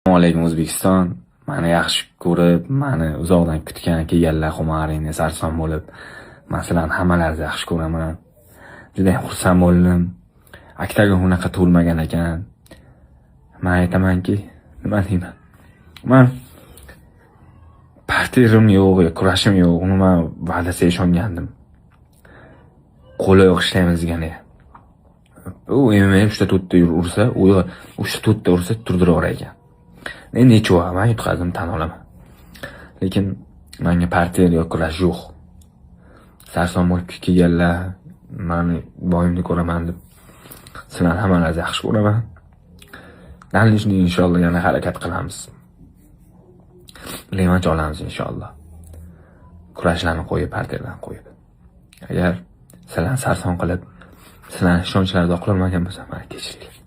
Assalomu alaykum, O'zbekiston. Mani yaxshi ko'rib, mani uzoqdan kutgan kelganlar, xumaringni sarson bo'lib, man sizlarni hammalaringizni yaxshi ko'raman. Judayam xursand bo'ldim. Oktagon unaqa to'lmagan ekan. Man aytamanki, nima deyman? Man parterim yo'q, yo kurashim yo'q. Umuman va'dasiga ishongandim. Qo'l oyoq ishlaymiz deganiga. U MMA 3 ta 4 ta ursa, u 3 ta 4 ta ursa turdiraverar ekan. Endi nechova, man yutqazdim, tan olaman. Lekin menga parter yo kurash yo'q. Sarson bo'lib kelganlar, mani бой imni ko'raman deb, sizlarni hammalaringizni yaxshi ko'raman. Дальнейший inshaalloh yana harakat qilamiz. Revansh olamiz inshaalloh. Kurashlarni qo'yib, parterlarni qo'yib. Agar sizlarni sarson qilib, sizlarni ishonchlaringizni oqlolmagan bo'lsam, mani kechiringlar.